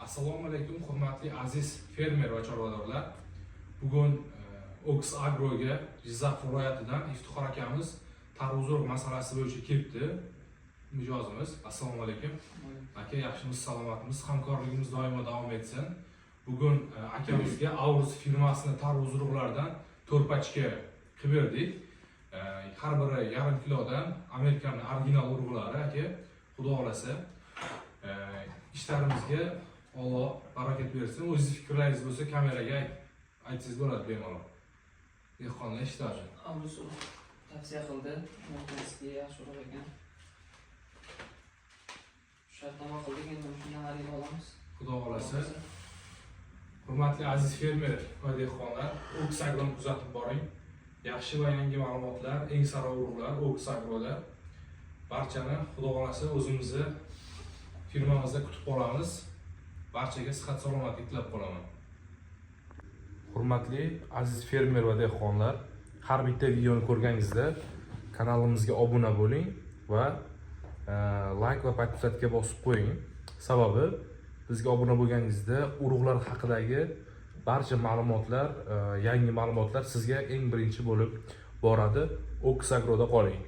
Assalomu alaykum, hurmatli aziz fermer va chorvadorlar. Bugun Oks Agroga Jizzax viloyatidan Iftixor akamiz tarvuz urug' masalasi bo'yicha kelibdi mijozimiz. Assalomu alaykum. Aka, yaxshimisiz, salomatmisiz? Hamkorligimiz doimo davom etsin. Bugun akamizga Aurus firmasini tarvuz urug'laridan 4 pachka qilib berdik. Har biri yarim kilodan, Amerikani original urug'lari, aka. Xudo xohlasa, ishlarimizga Alloh barakat bersin. O'zingiz fikrlaringiz bo'lsa, kameraga aytsangiz bo'ladi bemalol. Dehqonlar eshitadi. Aurus urug' tavsiya qildi. Amerikanskiy yaxshi urug' ekan. Shartnoma qildik, endi shundan ariza olamiz. Xudo xohlasa. Hurmatli aziz fermer va dehqonlar, Oks Agroni kuzatib boring. Yaxshi va yangi ma'lumotlar, eng sara urug'lar Oks Agroda. Barchani, Xudo xohlasa, o'zimizni firmamizda kutib qolamiz. Barchaga sihat salomatlik tilab qolaman. Hurmatli aziz fermer va dehqonlar, har bitta videoni ko'rganingizda kanalimizga obuna bo'ling va layk va подписаться bosib qo'ying. Sababi bizga obuna bo'lganingizda urug'lar haqidagi barcha ma'lumotlar, yangi ma'lumotlar sizga eng birinchi bo'lib boradi. Oks Agroda qoling.